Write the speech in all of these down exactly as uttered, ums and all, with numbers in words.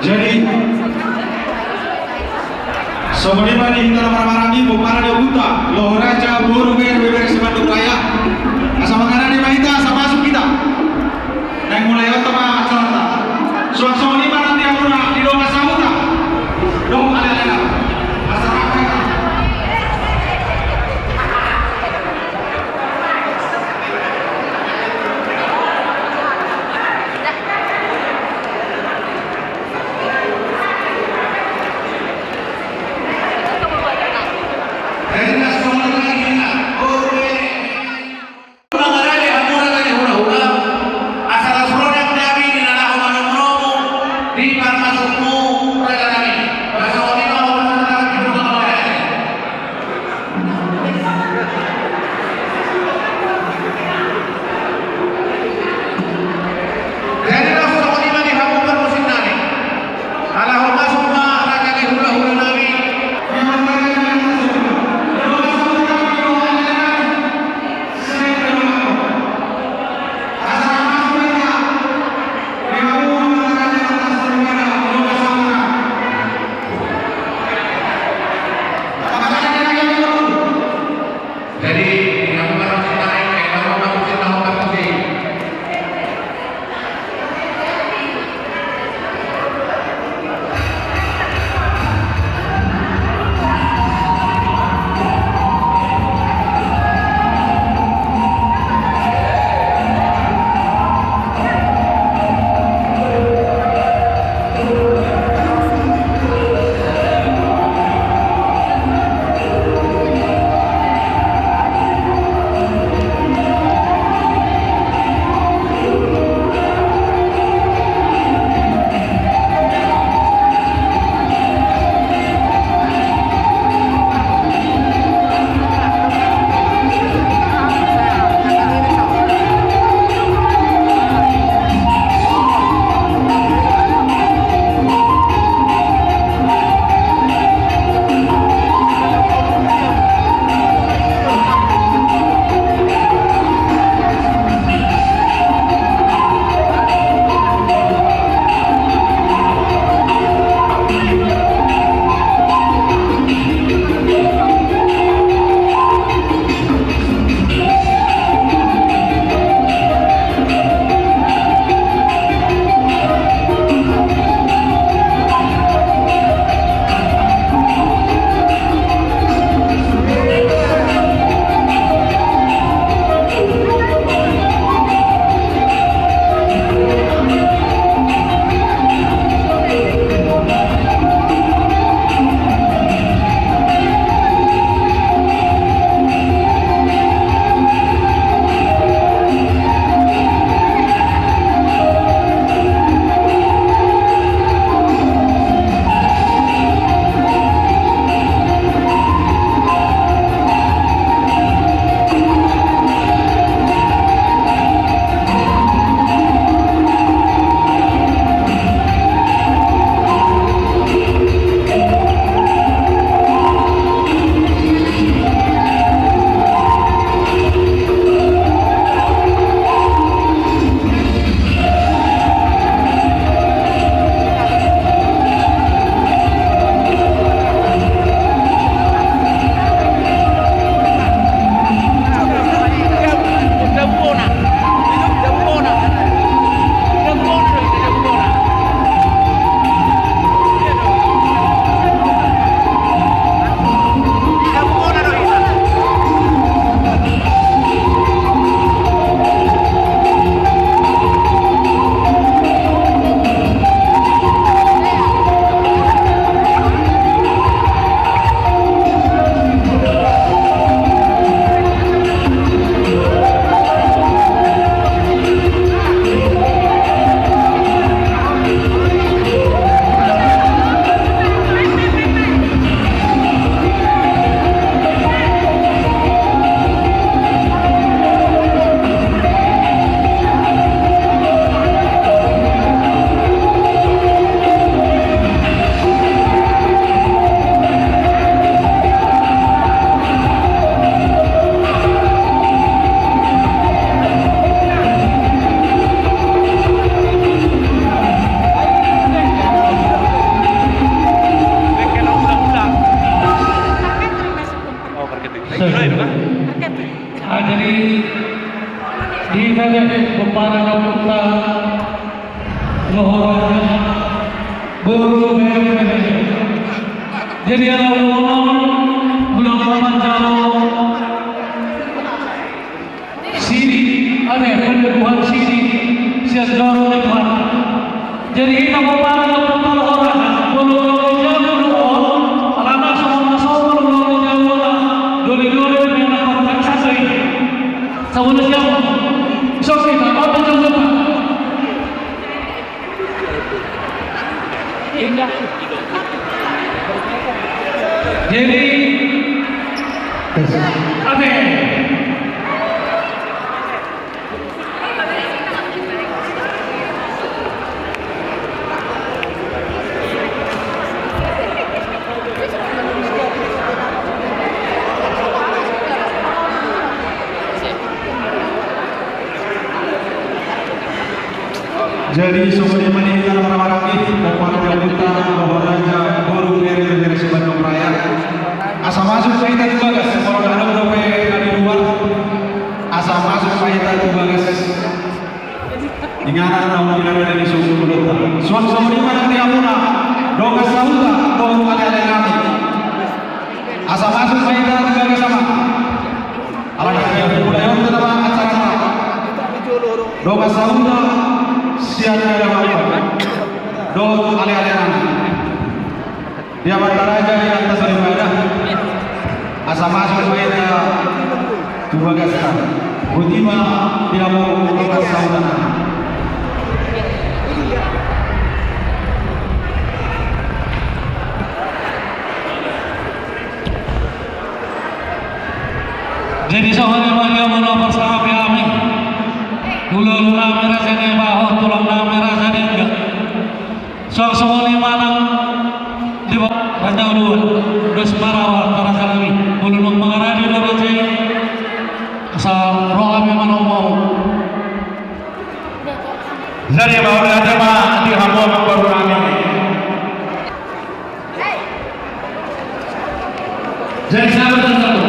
Jadi songon i ma di hita na marhahamaranggi, pomparan ni ompunta Loho Raja Boru Meru, bebere Sipanduk Raya. Asa mangarade ma hita, asa masuk hita. Naeng mulai on ma acaranta. Suang songon i ma nanti hamuna di dongan sahuta dohot ale-alena. Asa rap hita. Ah, jadi di tadi pomparan ompunta Lohoraja Boru Bere. Jadi ala ulang ulang manjalo sidi, ane, peneguhan sidi sian joro ni Tuhan. Jadi hita pomparan ompunta Lohoraja Boru Bere, jalo do on, alana songon na somal Lohoraja Boru, doli-doli mena kontak sasoi. Sabun siapa? Sofi, apa jam berapa? Jadi, ate. Jadi songon i ma di hita marhahamaranggi, pomparan ni ompunta Lohoraja Boru Bere, Bere Sibandong Raya. Asa masuk ma hita tu bagas, molo adong dope na di luar, asa masuk ma hita tu bagas. Inganan naung pinarade ni suhut ni hulahula. Suang songon i ma nang di hamuna dongan sahuta dohot aleale nami. Asa masuk ma hita tu bagas, amang. Alana sian pudayonta nama acaranta. Dongan sahuta sian aleale nami dohot aleale nami. Di amanta raja, di amanta soripada, asa masuk ma hita tu bagasta. Boti ma di hamu dongan sahuta nami. Jadi songon i ma di hamu na parsangap hami, hulahula nami raja ni Baho, tulang nami raja ni Angga. Suang songon i ma nang di ba-, raja uluan, dos ma roha raja nami, molo naung mangarade do raja i, asa ro hami manombo. Jadi mauliate ma di hamu amangboru nami. Jadi sabar, sabar.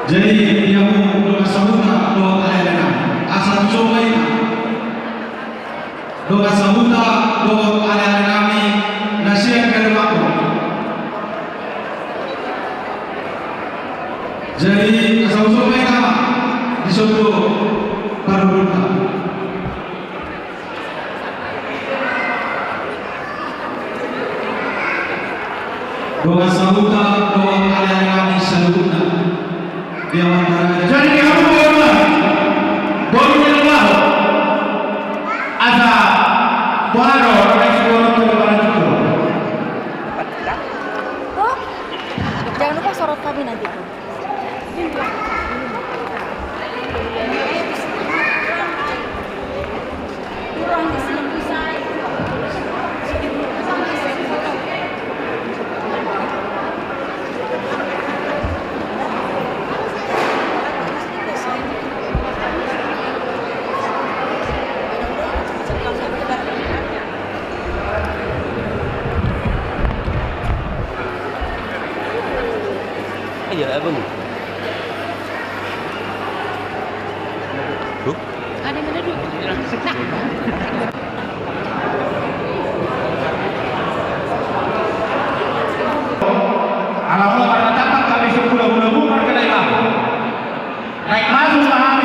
Jadi di hamu dongan sahuta dohot aleale nami, asa tu songon i ma dongan sahuta dohot aleale nami na sian Garemakon. Jadi asa tu songon i ma, dison do parhundulta. Dongan sahuta dohot aleale nami saluhutna. Di amanta raja. Jadi di hamu dongan, dongan ni Baho. Asa boha do, asa boha do. Oh, jangan lupa sorot kami nanti tuh. Iya, apa nih? Tuh. Ada mana dulu? Ala mula marnatapa hami sipula mula mula marga Daimah. Naik masuk ma hami.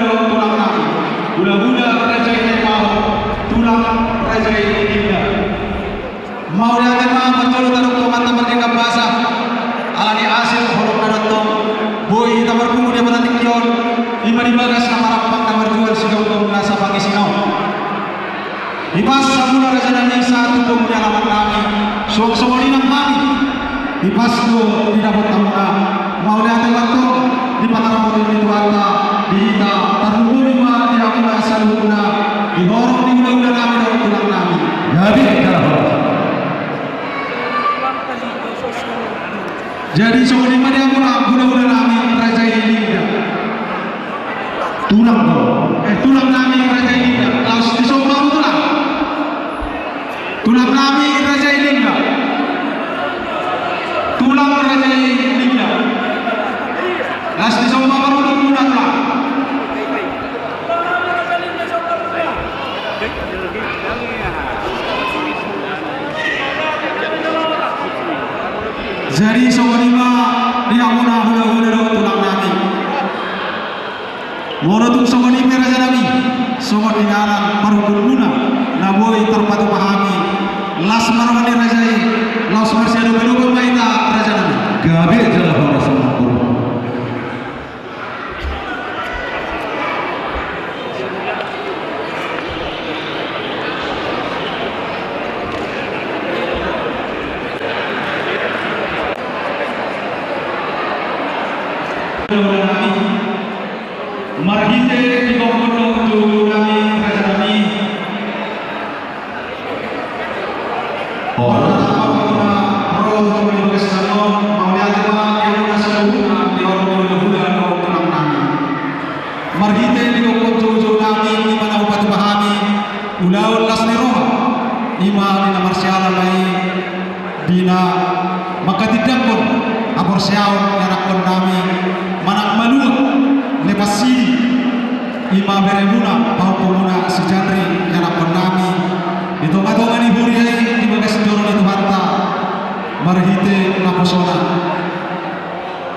do tulang nami. Hulahula raja i Naibaho, tulang raja i Linda. Mauliate ma, parjolo tadok tu Amanta Pardenggan Basa. Ala ni asi, holong na dohot, boi hita marpungu di apala tingki on. I ma di bagas na marampang na marjual sigaungaun nasa pangisina on. Hipas hamuna raja nami, sahat tu pungu ni alaman nami, suang songon i nang hami. Hipas do didapot hamuna. Mauliate ma antong di pangaramoti ni Tuhanta, di hita, tarlumobi ma di hamuna saluhutna, di horong ni hulahula nami dohot tulang nami. Gabe jala horas. Jadi songon i ma di hamuna hulahula nami raja i Linda. Tulang do. Eh, tulang nami raja i Linda. Laos disomba hamu tulang. Tulang nami raja i Linda. Tulang raja i Linda. Laos disomba parhundulmuna tulang. Jadi songon i ma di hamuna hulahula dohot tulang nami. Molo tung songon i pe raja nami, songon i ma parhundulmuna na boi tarpatupa hami. Las ma roha ni raja i, laos marsiadopadopan ma hita raja nami. Gabe jala horas ma antong. Marhite di gokhon dohot tu nami raja nami. Olo. Ro tu bagas na on, mauliate ma di hamuna saluhutna di horong ni hulahula dohot tulang nami. Marhite di gokhon joujou nami, i ma na hupatupa hami ulaon las ni roha, i ma di na marsiala ma i, di na manghatindanghon haporseaon ianakhon nami, manang malua, lepas sidi, i ma beremuna, pahompumuna si Janri ianakhon nami, di tongatonga ni huria i di bagas joro ni Tuhanta, marhite naposona.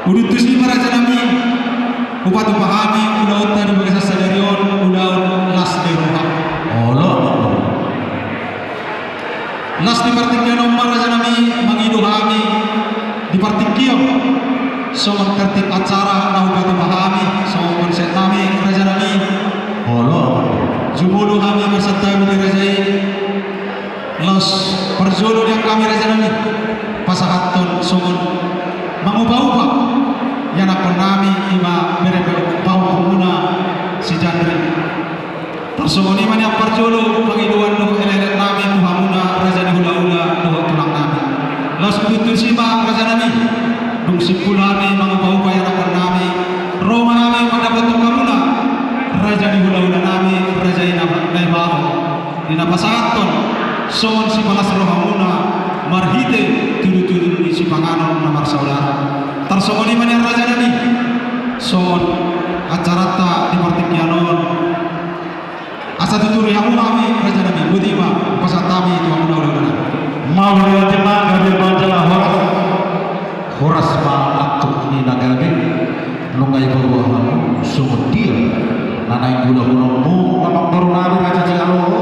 Udut tusi ma raja nami, hupatupa hami ulaonta di bagasan sadari on, ulaon las ni roha. Olo. Las ni partingkian on ma raja nami, mangido hami di partingkian on songon tertib acara na hupatupa hami songon konsep nami raja nami. Olo. Jumolo hami marsantabi di raja i. Laos parjolo di hami raja nami, pasahathon songon mangupa-upa ianakhon nami, i ma bere pahompumuna si Janri. Tarsongon i ma nian parjolo pangidoan dohot elekelek nami tu hamuna raja ni hulahula dohot tulang nami. Laos udut tusi ma raja nami, dung simpul hami mangupa-upa ianakhon nami, ro ma hami mandapothon hamuna raja ni hulahula nami, raja i Naibaho, di na pasahathon songon sipalas rohamuna marhite tudutudu ni sipanganon na marsaudara. Tarsongon i ma nian raja nami, songon acaranta di partingkian on, asa tuturi hamu hami raja nami, boti ma pasahat hami tu hamuna hulahula nami. Mauliate ma, gabe ma jala horas. Horas ma antong ninna gabe. Nunga dipaboa hamu songon dia na naeng hulahulahononmu, amangboru nami raja Sialoho.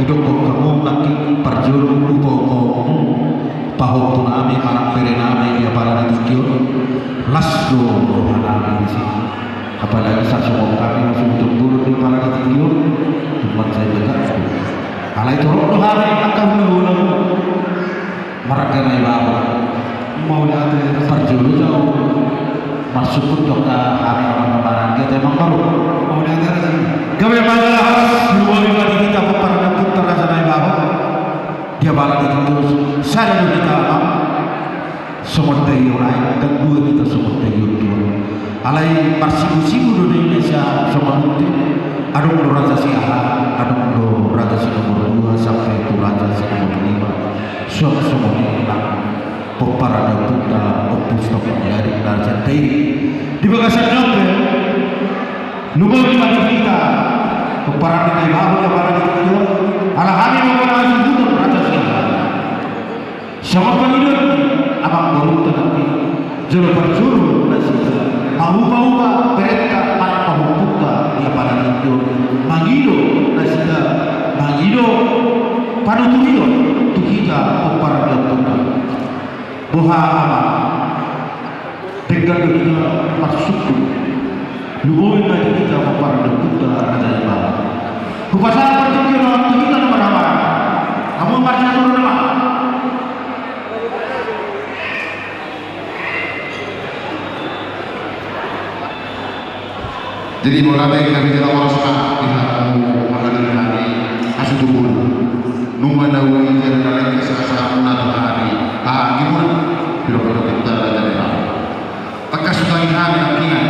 Didok hamu nangkin parjolo upa-upaonmu pahompu nami manang bere nami di apala ni tingki on. Las do roha nami disi. Apalagi sasongon hami na so tung bolon di apala ni tingki on, tung mansai bekas do. Alai torop do hami angka hulahula marga Naibaho. Mauliate. Parjolo jo au marsukkut tu angka hami na marhahamaranggi, ate amangboru. Mauliate raja. Gabe ma jala horas, lumobi ma di hita pomparan ni ompunta raja Naibaho. Di apala ni tingki on sada do hita, amang. Songon tahi on aek, ndang dua hita songon tahi on dua. Alai marsibusibu do ninna sian songon unte. Adong do raja siahaan, adong do raja si nomor dua sampe tu raja si nomor lima. Suang songon i nang pomparan ni ompunta Ompu Di bagasan on pe, lumobi ma di hita pomparan ni Debata, di apala di tingki on, ala hami ma na hasuhuton Raja Siahaan. Songon pangidoan ni amangborunta nangkin, jolo parjolo nasida mangupa-upa berenta manang pahompunta di apala di tingki on, mangido nasida, mangido panuturion tu hita pomparan ni ompunta. Boha ma denggan do hita marsungkun. Lumobi ma di hita pomparan ni ompunta Raja Debata. Hupasahat partingkian on tu hita na marhahamaranggi. Hamu marsiatur nama. Jadi mauliate ma di hita, horas ma di hamu marhaha ni hasuhuton. Nunga nauli jala na lengket sahat-sahat muna tu hami. Haha, gimana? Piro piro kita raja ni hami. Tangkas hutangi hami nangkiningan.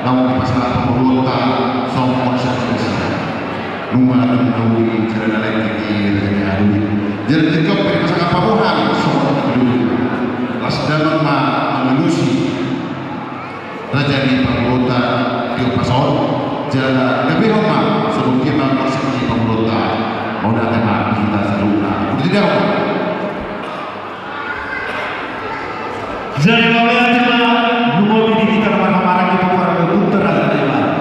Laho pasahat pangoluonta songon saksi. Nunga nauli jala na lengket di raja ni hami. Jala tingkos pe pasahat pangoluon hami songon saksi. Las damang ma mangalusi raja ni pangoluonta di ombas on, jala lehon ma songon dia ma saksi ni pangoluonta. Mauliate ma di hita saluhutna. Jadi mauliate ma, lumobi di hita na marhahamaranggi pomparan ni ompunta Raja Debata.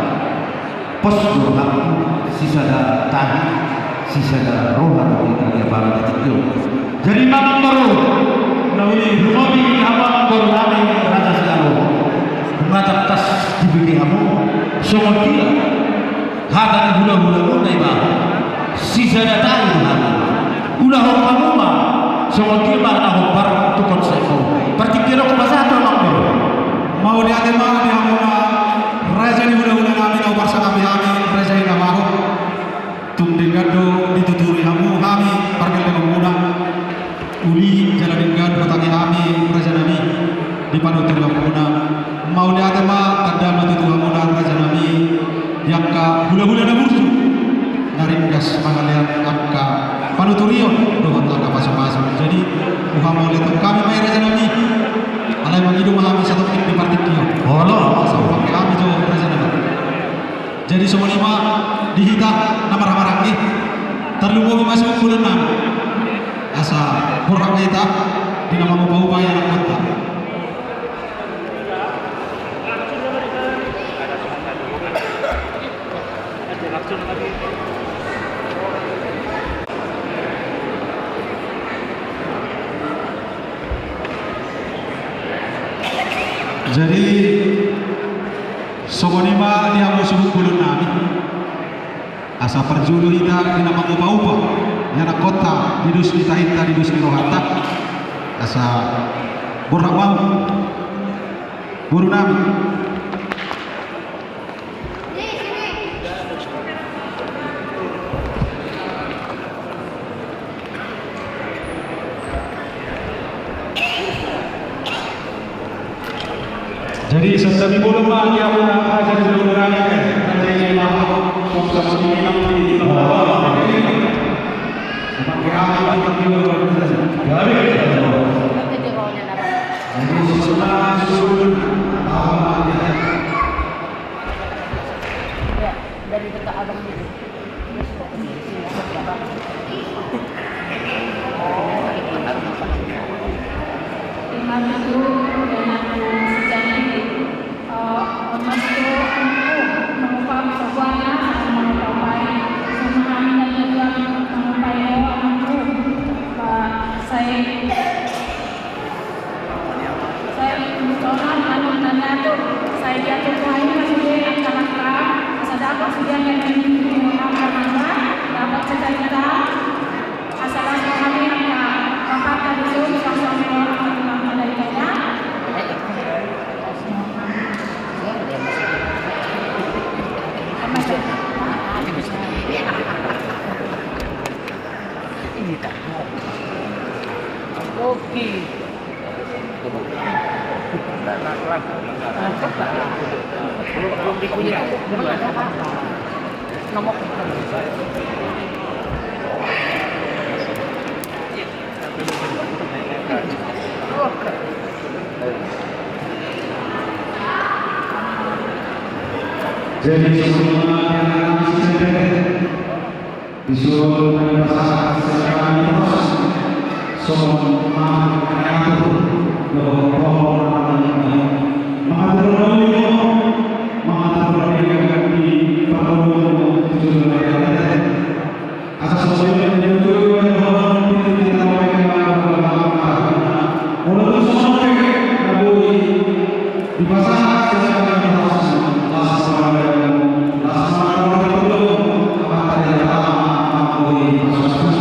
Pos do rohangku, sisada tahi, sisada roha do hita di apala di tingki on. Jadi amangboru, nauli lumobi hamu amangboru nami Raja Siahaan, nunga tangkas dibege hamu songon dia hata ni hula-hula muna i, ba sisada tahi do hami. Ulahon hamu ma songon dia ma na hombar tu konsepmu. Partingkian on hupasahat tu amangboru. Mauliate ma di hamuna raja ni hula-hula nami na huparsangapi hami, Raja Inamaho. Tung denggan do dituturi hamu hami pargellengon muna. Uli jala denggan hutangi hami raja nami di panuturion muna. Mauliate ma tanda ma tutu hamuna raja nami di angka hula-hula na burju na ringgas mangalean angka panuturion dohot angka pasu-pasu. Jadi huhamauliatehon hami ma i raja nami. Alai mangido ma hami satongkin di partingkian on. Olo. Asa hupangke hami jo raja nami. Jadi songon i ma di hita na marhahamaranggi, tarlumobi ma sungkunan nami. Asa borhat ma hita di na mangupa-upa ianakkonta. Jadi songon i ma di hamu suhut bolon nami. Asa parjolo hita di na mangupa-upa ianakkonta di dos ni tahinta, di dos ni rohanta. Asa borhat ma hamu boru nami. Jadi santabi bolon ma di hamu na raja ni hula-hula nami, raja ni hula-hula nami. Jadi songon i ma suhut. Ya, dari dekat abang dulu. Terima kasih, dan aku sejak ini, eh, memastikan aku mengupa sebuahnya, aku mengupai semua hami dan juga mengupai anakku, Pak Said. Sai, songon on, anu, na niatur. Sai diatur Tuhan i ma sude angka langkam, asa dapot sude angka nami, dapot cita-cita, asa las do hami angka bapanta di son, suang-suang do angka tulang na daikan. Ini tak. Oke. Jadi songon i ma di anak nami si Cendrek, disuruh nami pasahat sian hami horas, songon i ma di atur dohot pohon na manang mangatur na uli, mangatur na uli di parngoluon tu joloan ni ari. Asa songon i ma di atur dohot pohon di atur na uli, molo tung songon on pe na boi dipasahat sian hami horas, las roha ni amanta Debata ma na boi pasahat.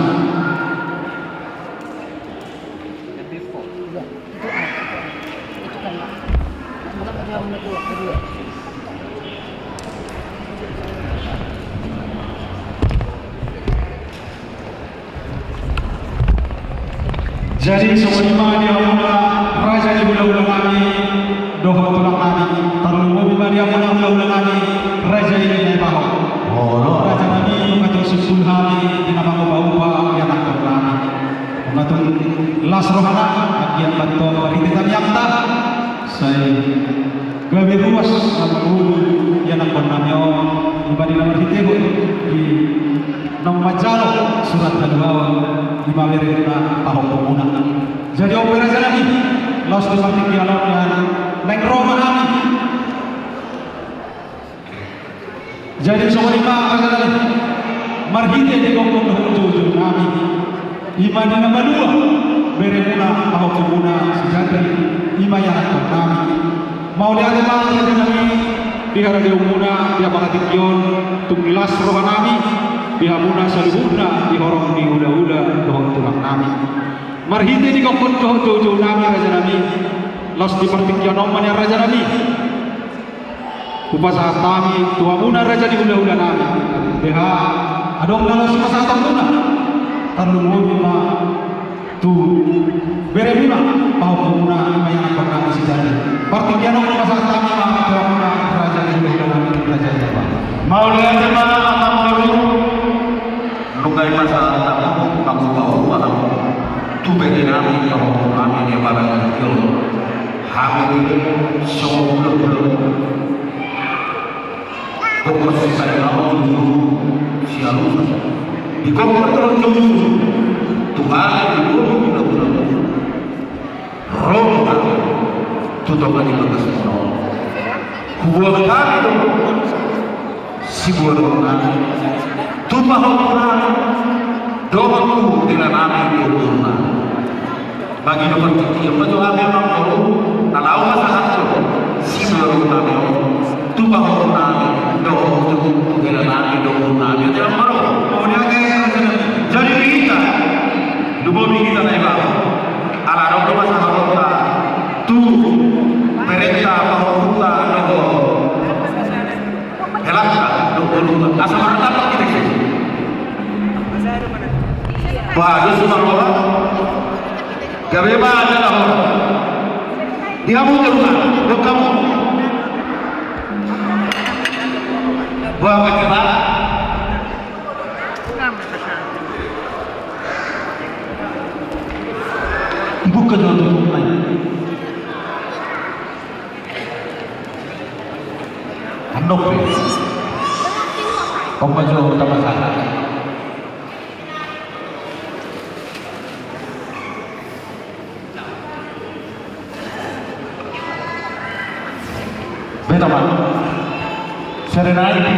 Jadi songon i ma di hamuna raja ni hulahula nami dohot tulang nami, tarlumobi ma di hamuna hulahula nami raja i Naibaho. Olo. Raja nami, nunga tung simpul hami di na mangupaupa ianakhon nami. Nunga tung las rohana, anggiat ma antong marhite tangiangta sai gabe ruas na mangolu ianakhon nami on, i ma di na marhitehon di naung manjalo surat haluaon, i ma berengna pahompu muna. Jadi on pe raja nami, laos di partingkian on naeng ro ma hami. Jadi songon i ma raja nami, marhite di gokhon dohot joujou nami, i ma di na malua beremuna pahompu muna si Jandri, i ma ianakhon nami. Mauliate ma raja nami di haradeon muna di partingkian on, tung las roha nami di hamuna saluhutna di horong ni hulahula dohot tulang nami. Marhite di gokhon dohot joujou nami raja nami, laos di partingkian on ma nian raja nami, hupasahat hami tu hamuna raja ni hulahula nami, beha adong na laos hupasahat hamuna, tarlumobi ma tu beremuna pahompu muna, i ma ianakhon nami si Jandri. Partingkian on hupasahat hami ma tu hamuna raja ni hulahula nami, raja ni hulahula. Mauliate ma amangboru. Nunga dipasahat hamu mangupaupa hamu tu bere nami pahompu nami di partingkian on. Hami songon hulahula, gokhon si Sailaon, joujou si Alusa, di gokhon dohot joujou, tu hami di boru hulahula, ro ma hami tu tonga ni bagas muna on. Huboan hami do siboanonnami tu pahompunami dohot tu helanami di umurna. Bagi do partingkian on ma jo hami amangboru na laho pasahathon siboanonnami on tu pahompunami dohot tu helanami di umurna. Jadi hita, lumobi hita Naibaho, ala adong do pasahatonta tu berenta pahompunta dohot helanta dohot boruta, asa mardalan hita i. Bah, dos ma roha. Gabe ma jala ho. Di hamu jala ho. Dok hamu. Bah, kecil. Buka jala tutup. Andok pe. Om maju sama-sama. Beta ma. Serena ini.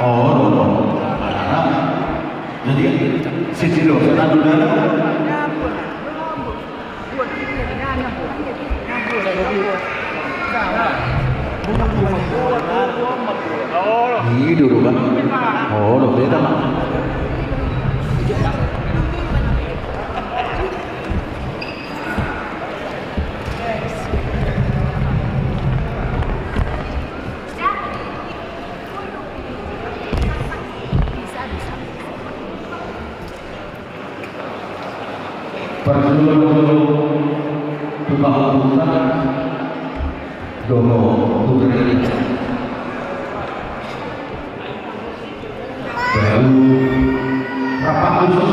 Oh, oh, oh. Jadi, si Cilo, saya dulu dah. Ini dulu kan. Oh, lo beda, Mak. Parjolo tu pahompunta dohot tu berenta. Baru rapat khusus.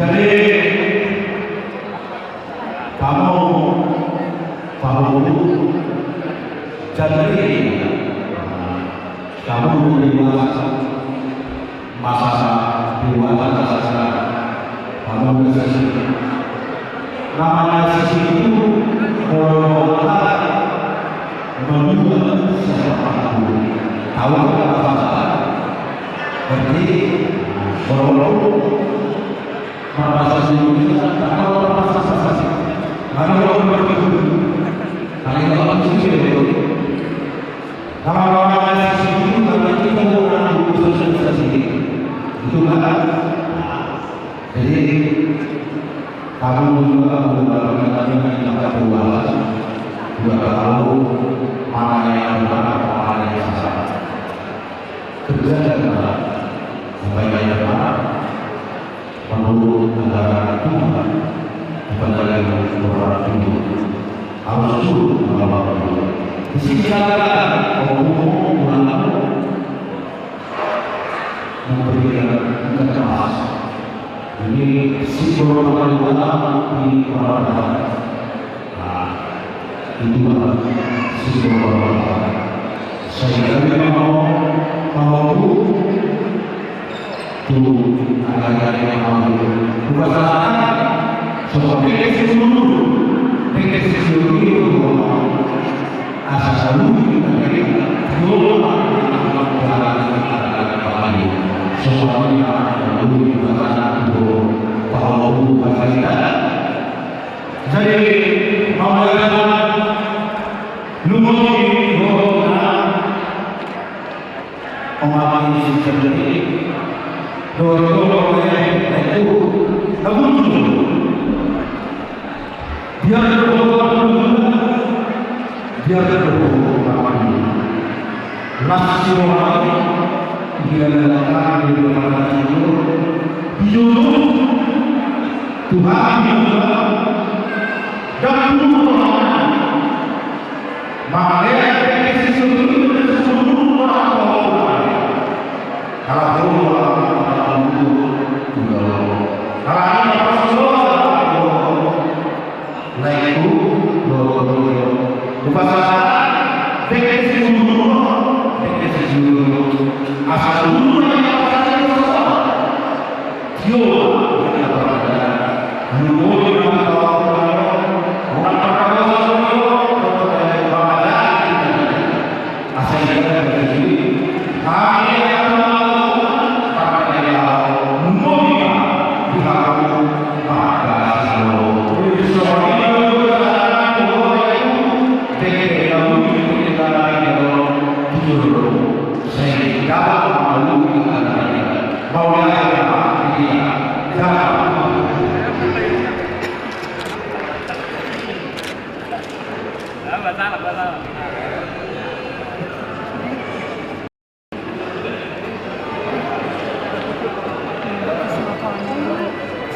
Jadi, pahompu, pahompu, jadi, kamu di masa, masa, di masa, masa, kamu di sisi. Namanya sisi itu, kalau mau mengubah sesuatu, tahu apa masalah? Berarti, kalau Marpasasi Indonesia, tak tahu marpasasi. Mana orang berpikir? Paling gampang sih, ya, itu. Kalau orang sisi itu, karena kita orang urusan sosialisasi. Itu kan. Jadi, kamu juga menggunakan yang tak dewasa, juga tahu mana yang benar, mana yang salah. Kerja dan benar. Apa yang benar? Menurut negara Tuhan, bukan lagi menurut orang Tuhan. Harus turut menolak Tuhan. Di sini dikatakan, kalau hukum kurang memberikan keterangan. Ini simbol paling utama di orang Batak. Nah, itu adalah simbol orang Batak. Sehingga memang mau, mau tu agak-agak yang mau. Bukan salah, seperti itu dulu. Itu dulu. Asa saluhut, jadi, mau, biar, biar, nasi rohani, biar, biar, Tuhan, dan Tuhan.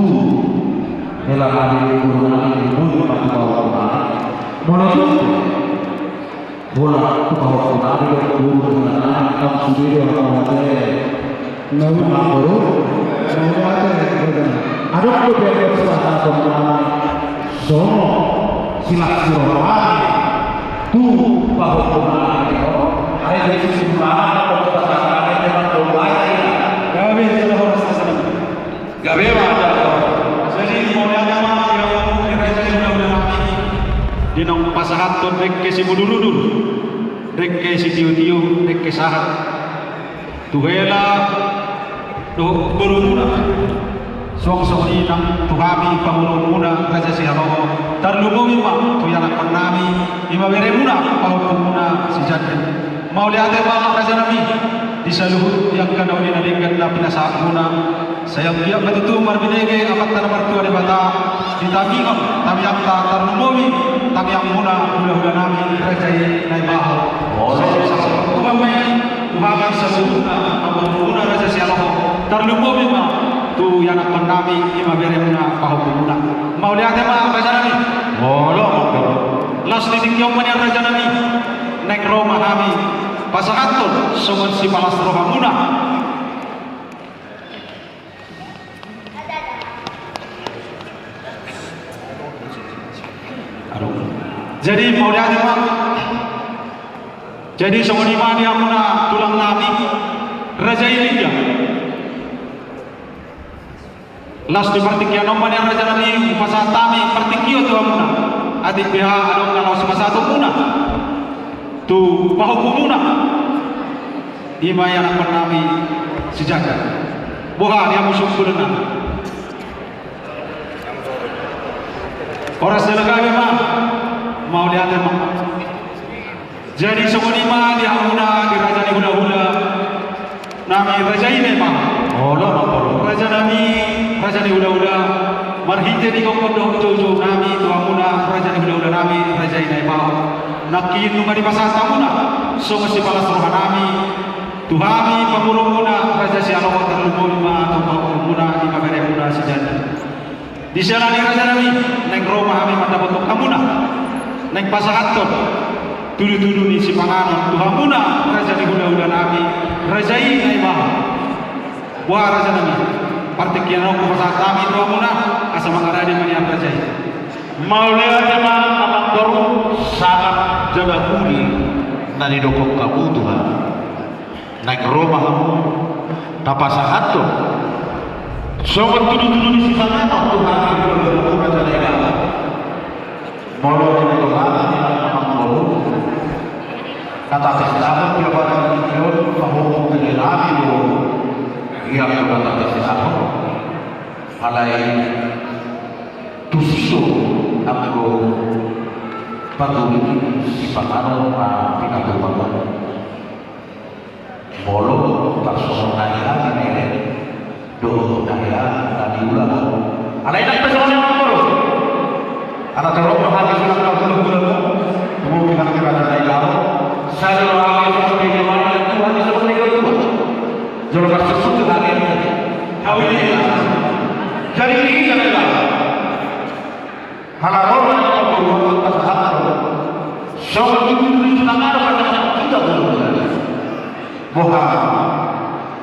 tu hela nami, boru nami, boru nami, boru nami. Molo tu boru nami, boru nami, boru nami, tong sude do, mauliate. Mauliate. Adong do be, boru nami, songon silas ni roha nami tu pahompu nami. Ai di sisi mana kau pasahat nami dengan doa ya. Gabe, jala horas, jala. Gabe ma da. Jadi mauliate ma di hamu di raja ni hulahula nami, di naung pasahathon dengke simudurudur, dengke sitiotio, dengke sahat tu hela dohot borumuna. Suang songon i nang tu hami pamoruonmuna Raja Sihaloho, tarlumobi ma tu ianakhon nami, i ma beremuna pahompumuna si Janda. Mauliate ma raja nami di saluhut angka na uli na denggan na pinasahatmuna. Sai anggiat ma tutu marbinege Amanta na martua Debata di tangihon tangiangta, tarlumobi tangiangmuna hulahula nami Raja i Naibaho. Sai sahat Tuhan ma i tu hami saluhutna pamoruonmuna Raja Sihaloho, tarlumobi ma tu ianakhon nami, i ma beremuna pahompumuna. Mauliate ma raja nami. Molo. Laos di tingki on ma nian raja nami, naeng ro ma hami pasahathon songon sipalas rohamuna. Jadi mauliate ma. Jadi songon i ma di hamuna tulang nami, raja i ninna. Laos di partingkian on ma nian raja nami, hupasahat hami partingkian tu hamuna. Atik beha adong na laos pasahatonmuna tu pahompumuna, i ma ianakhon nami si Janda. Boha di hamu suhut nami? Horas jala gabe ma. Mauliate ma. Jadi songon i ma di hamuna di raja ni hulahula nami, Raja i Naibaho. Olo ma, olo. Raja nami, raja ni hulahula, marhite di gokhon dohot joujou nami tu hamuna raja ni hulahula nami, Raja i Naibaho, nangkin nunga dipasahat hamuna songon sipalas roha nami tu hami pamoruonmuna Raja Sihaloho, tarlumobi ma tu pahompumuna, i ma beremuna si Janda. Di siala ni i raja nami, naeng ro ma hami mandapothon hamuna, naeng pasahathon tudutudu ni sipanganon tu hamuna raja ni hulahula nami, Raja i Naibaho. Boha raja nami, partingkian on hupasahat hami tu hamuna, asa mangarade ma nian raja i. Mauliate ma amang boru, sangap jala uli na nidok hamu tu hami. Naeng ro ma hamu tapasahathon songon tudutudu ni sipanganon tu hami hulahula nami. Molo di na toha ni amang boru, na tapestahon di abaran ni tion pahompu ni hami do. Ia na tapestahon, alai tuso anggo paguri sipanganon na pinatupa. Molo tarsongon na hea ni nere dohot na hea na niulahon. Alai nang pe songon i ma, boru, ala torop do hami sulang na hulahula, tumombi hami raja na i laho. Sai do hami songon na hea ni Tuhan i songon na i laho. Jolo marsuksuk do hami. Hami. Jadi i na i laho. Halaron na pamoruon pasahathon. Songon tudutudu ni sipanganon pasahathon tu hulahula. Boha?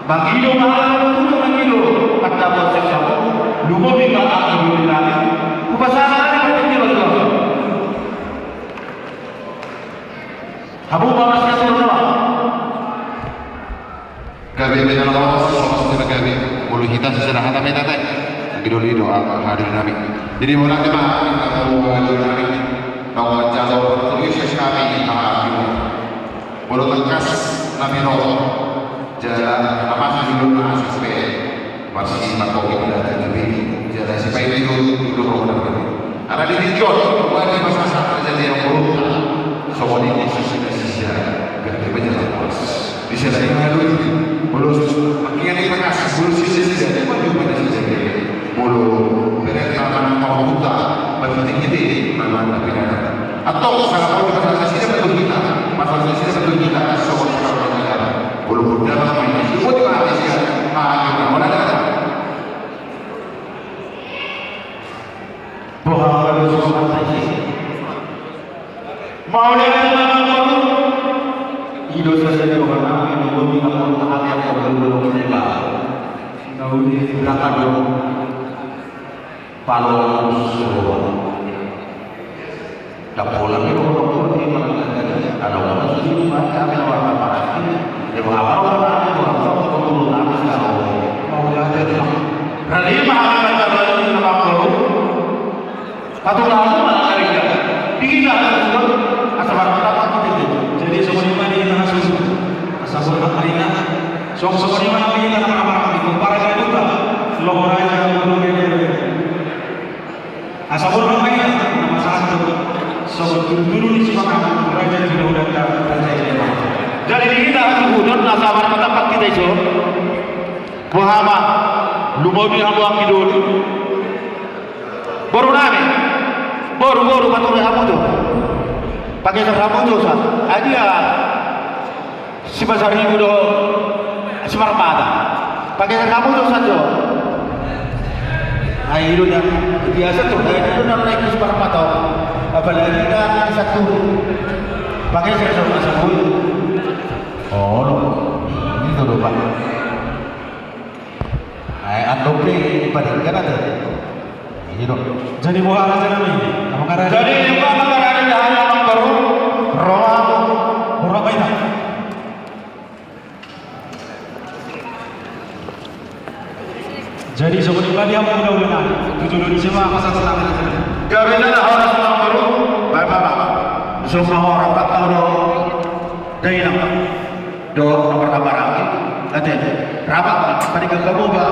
Mangido ma hami tu hulahula, mangido. Kata bosek samo. Lumobi Tete, anggi doli do, ah, hadirin nami. Jadi, mauliate ma, anggi doli nami. Tau manjalo, terus kami, ah, molo tangkas nami ro, jala na masa di luna asa pe, marsi matoki na jadi, jala sipaingot di luna. Ala di tingki on, wali masalah terjadi yang buruk. Songon i khusus di sisi, gak ada banyak puas. Bisa dari mana dulu? Molo mangkian di tangkas, molo sisi, sisi, molo berenta manang pahomputa, berhite-hite manang na pinangan. Atau salah pahom, masalah sisi, betul kita. Masalah sisi, betul kita. Sobat-sobat kita. Walaupun dalam main, semua di mana sih? Ah, kita mau ada. Boha ma do songon i? Mauliate ma, amang boru. I do sadia dohonon nami, nunga di amang boru, hami amang boru, boru, boru, boru. Na uli di belakang do. Palo, solo. Dapolan ni boru, boru, boru, boru, boru. Ada orang sudah mati, kami orang panas ini. Dia bawa apa, orang panas, orang tua, orang tua, orang tua, orang tua. Mauliate ma. Rade ma, amang boru, amang boru. Patulahon ma na ringgas. Di hita na suhut, asa marhata hita. Jadi songon i ma di hita na suhut. Asa borhat ma hita. Songon i ma di hita na marhata hita. Para gaduta. Loho raja, loho raja. Asa borhat ma hita. Na masahat tu. Songon tudutudu ni sipanganon. Raja di hula-hula. Raja di hula. Jadi di hita na suhut. Asa marhata hita i so. Boha ma. Lumobi hamu anggi doli. Boru nami. Boru, boru, pature hamu jo. Pageser hamu jo sa. Adia. Sipasaribu do. Simarmata. Pageser hamu jo sa jo. Ai do na. Biasa tu. Ai do na naik simarmata. Apalagi na satu. Pageser sama satu. Oh, lo. Ini tuh, Pak. Ai, andok pe, padenggan ate. Iya, dok. Jadi boha raja nami, amang raja. Jadi, amang raja, amang boru. Roha. Roha baita. Jadi, songon i ma di hamu hula-hula nami. Tujuh Indonesia ma, masa tetap. Gabe jala horas, amang boru. Baik, baik, baik. Semua orang tak tahu dong. Dainang. Dohot na marhahamaranggi, ate, rap ma, paninggangkon hamu ba,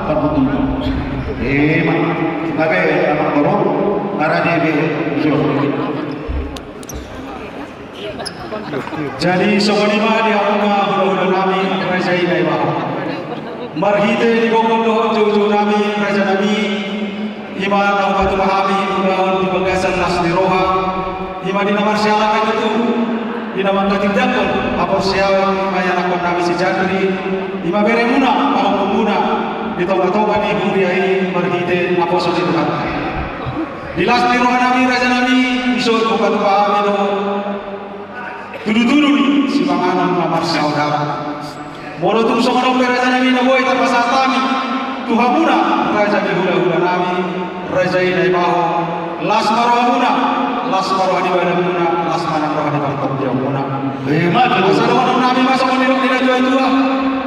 parhundulmu. Ima, gabe, amang boru, nga rade be, jo. Jadi, songon i ma di hamuna hula-hula nami, raja i Naibaho. Marhite di gokhon dohot joujou nami, raja nami, Ima na hupatupa hami ulaon di bagasan las ni roha, ima di na marsiala na tutu, di na manghatindanghon haporseaon, ima ianakhon nami si Jandri, ima beremuna, pahompumuna, di tonga-tonga ni huria i marhite naposo ni Tuhanta. Di las ni roha nami, raja nami, dison hupatupa hami do tudu-tudu ni sipanganon na marsaudara. Molo tung songon on pe raja nami na boi tarpasahat hami tu hamuna, raja ni hula-hula nami, raja i Naibaho, las ma rohamuna, las ma roha ni badanmuna, las ma nang roha ni partondionmuna. Ima tutu. Asa dohonon nami ma songon nidok ni natua-tua,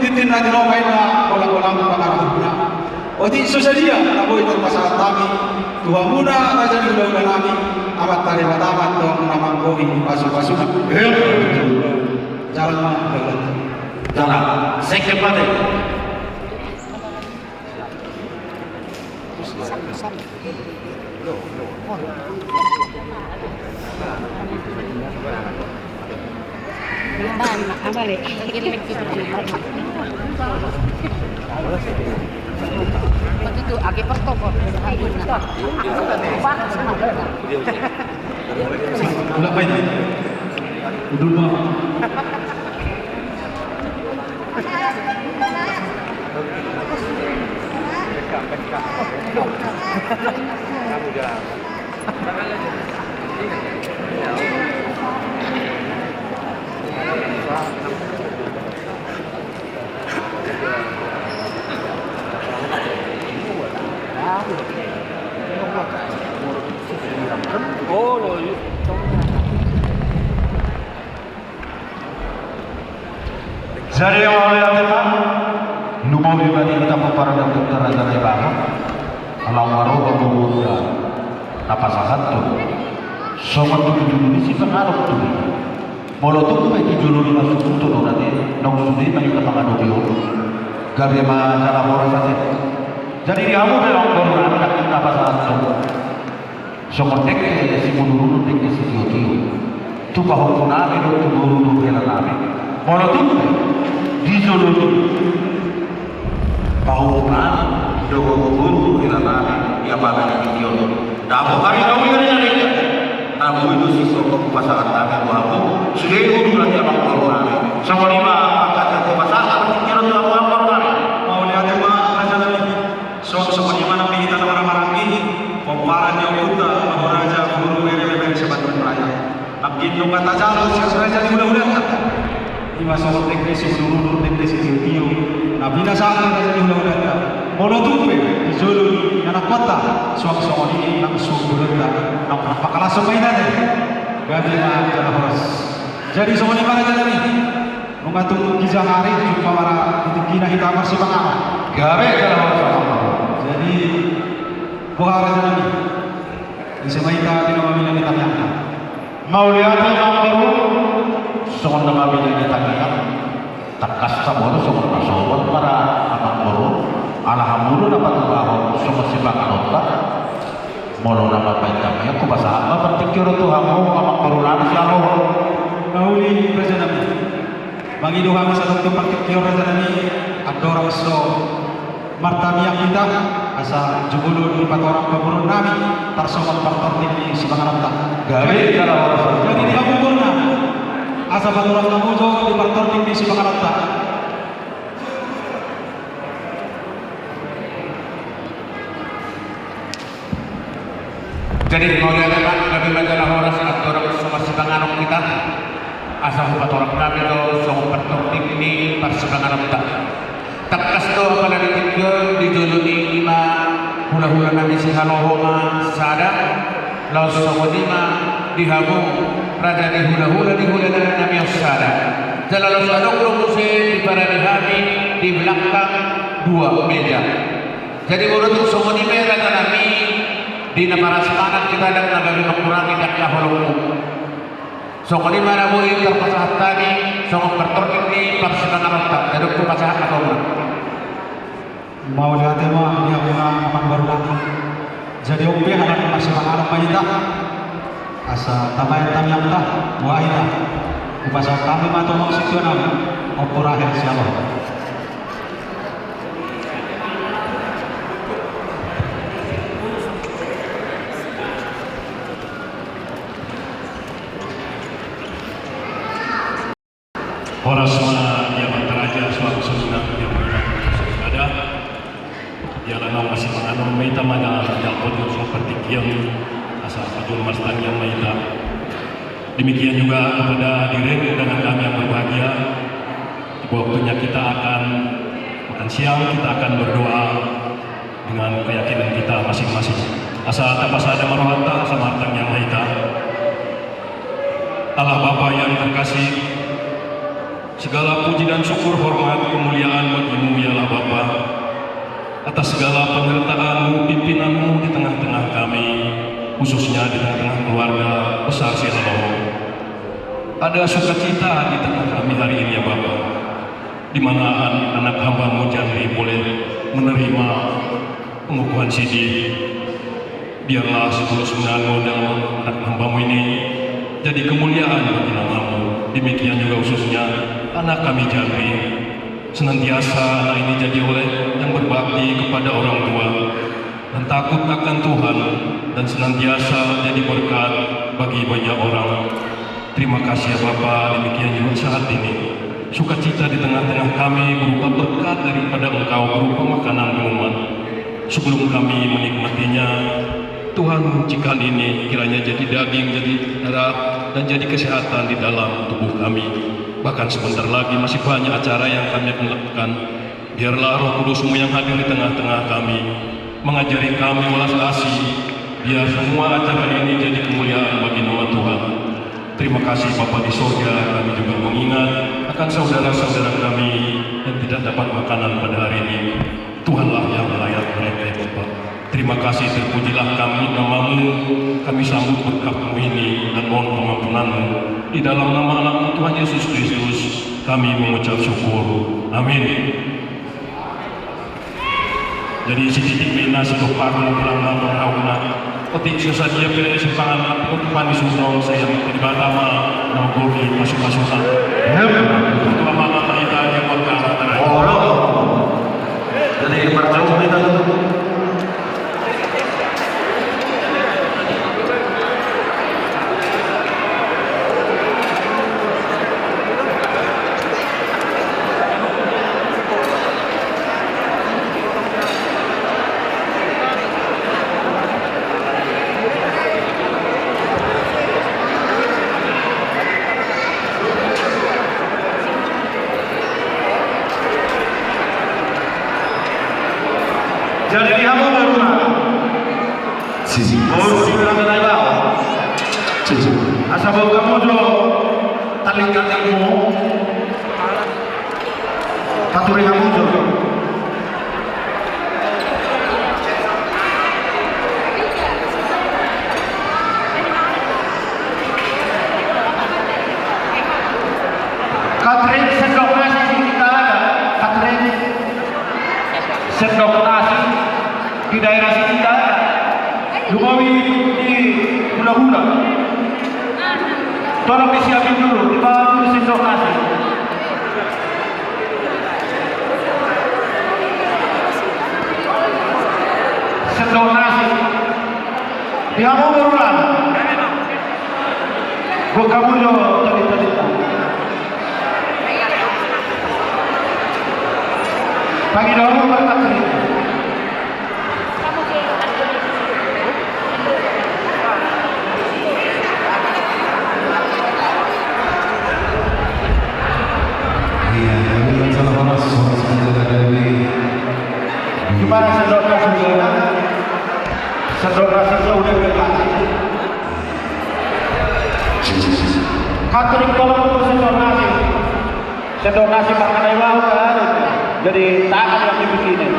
tintin na tinopa inna, holang-holang pangarahutna. Otik so sadia na boi tarpasahat hami tu hamuna, raja ni hula-hula nami, Amanta Debata ma antong na manggohi pasu-pasuna. Jalan ma, jalan. Jalan. Sengke pate. Jadi, mauliate ma. Lumobi ma di hita pomparan ni ompunta Raja Naibaho, ala umbaru ma boru na pasahathon. Songon tu jolo ni sipanganon tu. Molo tung pe di jolo ni masuhut on ate, naung sude ma hita mangadopi on. Gabe ma jala horas ate. Jadi di hamu pe amangboru nami na pasahathon. Songon dengke simudurudur dengke sitiotio. Tu pahompu nami dohot tu boru dohot hela nami. Molo tung pe di jolo ni pahompu nami dohot boru dohot hela nami di apala ni tingki on. Dapot hami na uli na dengke. Na boi do sisongon pasahat nami tu hamu. Sude uduran ni amangboru nami. Songon i ma angka tu pasahat nami tingki on tu hamu amangboru nami. Mauliate ma raja nami. Songon i ma nang di hita na marhahamaranggi, pomparan ni ompunta Amang Raja Guru Ere Bebe Sebatang Raya. Nangkin nunga tajalo sian raja ni hulahulanta. Ima songon dengke simudurudur dengke sitiotio. Na binasahan ni raja ni hulahulanta. Molo tung pe di jolo ni anakkonta, suang songon i nang suhut bolonta. Nang pakalashon ma hita ate. Gabe ma jala horas. Jadi songon i ma raja nami. Nunga tung gijang ari jumpa ma ra di tingkina hita marsipanganon. Gabe jala horas. Jadi boha raja nami. Ise ma hita di na mamina ni tangiangta. Mauliate amangboru. Songon na mamina ni tangiang. Tangkas saboto songon na sogot ma ra amangboru. Ala hamu do na patubahon songon sipanganonta. Molo na mambahen tangiang hupasahat ma partingkian on tu hamu amangboru nami sialohon. Na uli raja nami. Mangido hami sadok tu partingkian on raja nami, andorang so martangiang hita, asa jumolo dipatorang pamoruon nami tarsongon partortik ni sipanganonta. Gabe jala horas. Jadi di hamu boru nami, asa patorang hamu jo di partortik ni sipanganonta. Jadi mauliate ma, gabe ma jala horas, andorang so marsipanganon hita, asa hupatorang hami do songon partortik ni parsipanganonta. Tangkas do apala ni tingki on di jolo ni ima hulahula nami sihaloho ma sada, laos songon i ma di hamu raja ni hulahula ni hulahula nami on sada. Jala laos adong do muse diparade hami di belakang dua meja. Jadi molo tung songon i pe raja nami, di na paras pangan hita ndang na gabe mangkurangi di angka holongmu. Songon i ma na boi tarpasahat hami songon partortik ni parsipanganonta. Jadi hupasahat ma songon i. Mauliate ma di hamuna amangboru nami. Jadi on pe halak marsipanganon ma hita. Asa tabahen tangiangta, boha hita. Hupasahat hami ma tu amang sintua nami, Ompu Rahel sialohon. Horas ma di amanta raja suang songon i nang di amanta raja. Jala naung marsipanganon ma hita, manjalo jalo jo songon partingkian, asa pajolo marsitangiang ma hita. Demikian juga kepada hadirin undangan kami yang berbahagia. Di waktunya kita akan makan siang, kita akan berdoa dengan keyakinan kita masing-masing. Asa tapasada ma rohanta, asa martangiang ma hita. Allah Bapa yang terkasih, segala puji dan syukur, hormat, kemuliaan bagi-Mu, ya Allah Bapa, atas segala penyertaan-Mu, pimpinan-Mu di tengah-tengah kami, khususnya di tengah-tengah keluarga besar Sihaloho. Ada sukacita di tengah kami hari ini, ya Bapa, di mana an-, anak hamba-Mu Janri boleh menerima pengukuhan sidih. Biarlah segala sebenarnya dalam anak hamba-Mu ini jadi kemuliaan bagi nama-Mu. Demikian juga khususnya anak kami Janri. Senantiasa anak ini jadi oleh yang berbakti kepada orang tua dan takut akan Tuhan, dan senantiasa jadi berkat bagi banyak orang. Terima kasih ya Bapa, demikian juga saat ini. Sukacita di tengah-tengah kami berupa berkat daripada Engkau, berupa makanan minuman. Sebelum kami menikmatinya, Tuhan, cikan ini kiranya jadi daging, jadi darah, dan jadi kesehatan di dalam tubuh kami. Bahkan sebentar lagi masih banyak acara yang kami akan lakukan. Biarlah Roh Kudus-Mu yang hadir di tengah-tengah kami, mengajari kami welas asih. Biar semua acara ini jadi kemuliaan bagi nama Tuhan. Terima kasih Bapa di sorga, kami juga mengingat akan saudara-saudara kami yang Dan dapat makanan pada hari ini, Tuhanlah yang layak mereka, ya Bapa. Terima kasih, terpujilah kami namamu, kami sambut berkat-Mu ini dan mohon pengampunan-Mu. Di dalam nama Anak-Mu Tuhan Yesus Kristus, kami mengucap syukur. Amin. Jadi, sititik ma i na sidok parhon, ulang na parhon na. Otik so sadia pe di simpangan na, otik pani sudong saya, Debata ma na manggori pasu-pasuna. Yep. Untuk amal-amal kita yang berkah. Olo. Jadi, parjolo kita tutup. Jadi di hamu boruna. Sisi. Boru si Raja Naibaho. Sisi. Asa boi hamu jo tali-talimu. Paturi hamu jo. Katrik, sendok nasi tidak ada. Katrik, sendok nasi di daerah sini tidak ada. Lumobi di hula-hula. Tolong disiapin dulu, dibawa dulu sendok nasi. Sendok nasi. Di hamu boruna. Boi hamu jo tali-tali. Pangido hamu ma, Katrik. Iya, kami acara horas, horas menjaga diri. Gimana sendok nasi, gimana? Sendok nasi sudah dikasih. Katrik, tolong tu sendok nasi. Sendok nasi makanan iwau kan. Jadi tangan yang dibikin.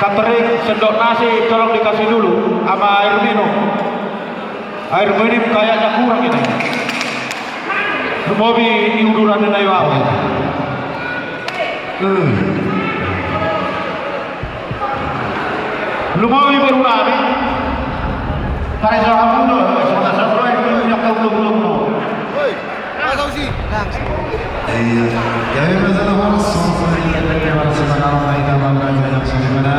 Katrik, sendok nasi tolong dikasih dulu sama air minum. Air minum kayaknya kurang ini. Lumobi di uduran ni Naibaho. Lumobi borunami. Pareso hamu do, so na so do, air minum yang kau belum belum. Iya. Jadi masalah horas, horas lagi ada di horas semangat, baik, aman, raja, yang sini pada.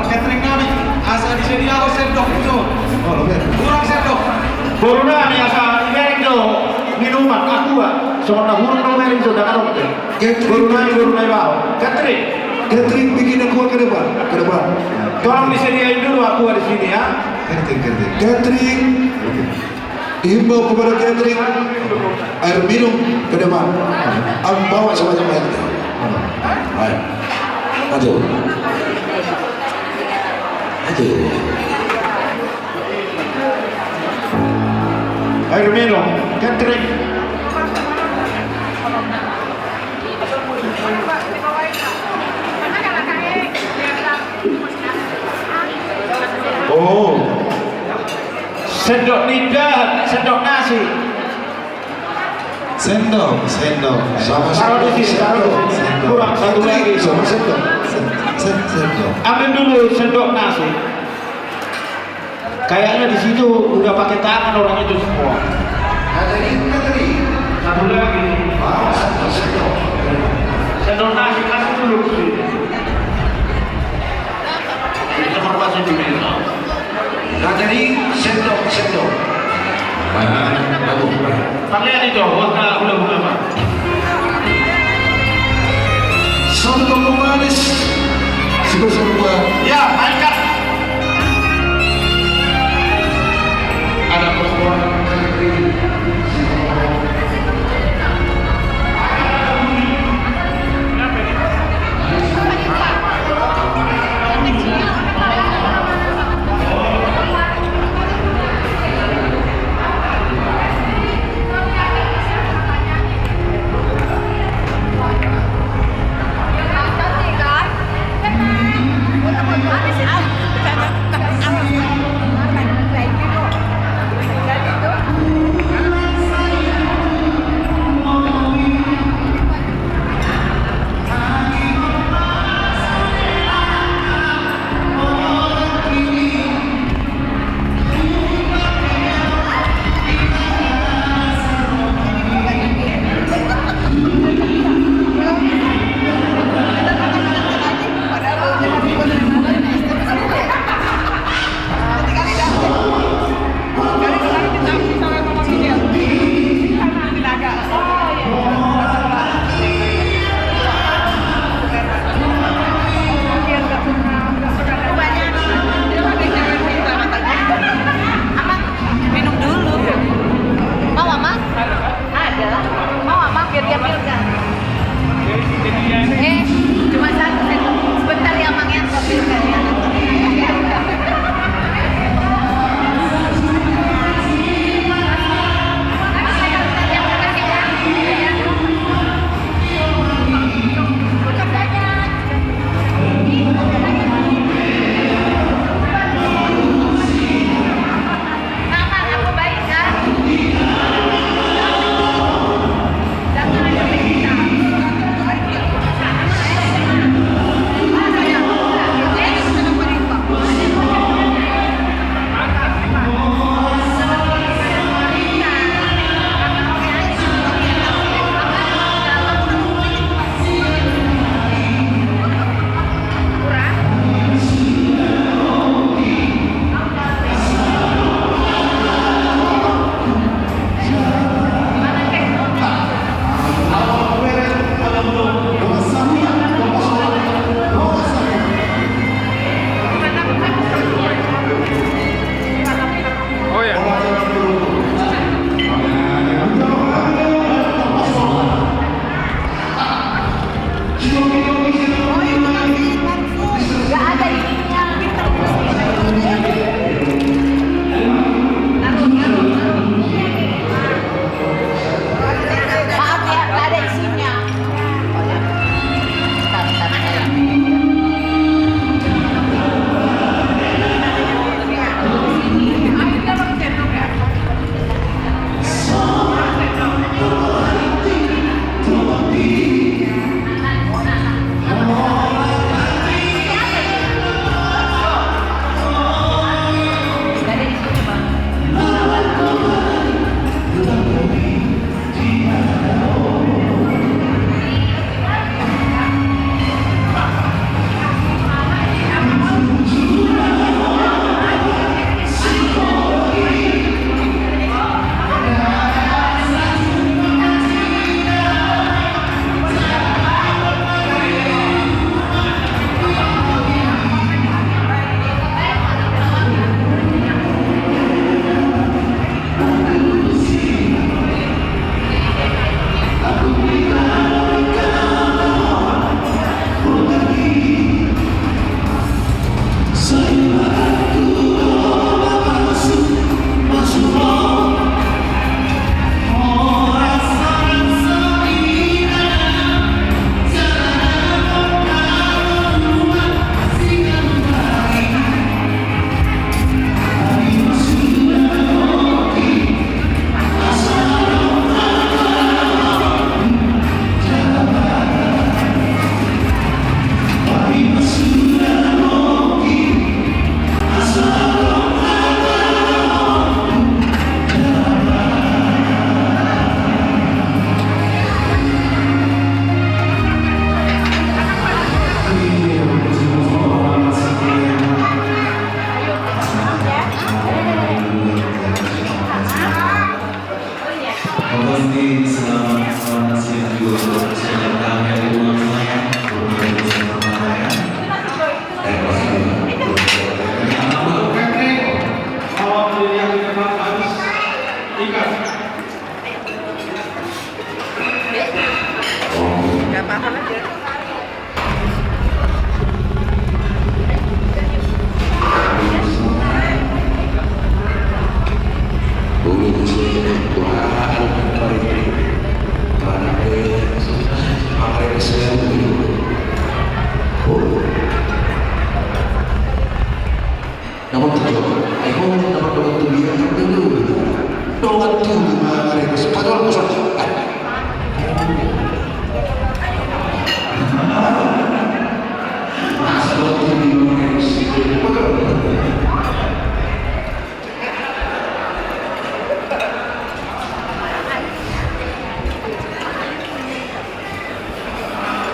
Catering nami, asa disediahon sendok, jo. Hurang sendok. Borunami asa dibereng jo minuman, aqua. Songon na hurang do bereng jo, dang adong pe. Borunami, borunami bahu. Catering. Catering, bikin aqua ke depan, ke depan. Tolong disediain dulu aqua di sini ya. Catering, catering. Catering. Dihimbau kepada catering. Air minum ke depan. Am, bawa sebanyak-banyaknya. Ayo. Aduh. Aduh. Air minum, catering. Oh. Sendok ninja, sendok nasi. Sendok, sendok. Sama, taruh di sini, sendok, taruh di sini. Sendok. Kurang satu lagi. Sama sendok. Sen-, sen-, sendok. Ambil dulu sendok nasi. Kayaknya di situ udah pakai tangan orang itu semua. Catering, catering. Satu lagi. Bawa satu sendok. Sendok nasi kasih dulu ke sini. Ini sama bahasa Indonesia. Catering, sendok, sendok. Baik, bagus, baik. Pakai itu, buat hula-hula, Pak. Satu toko manis. Sebesar dua.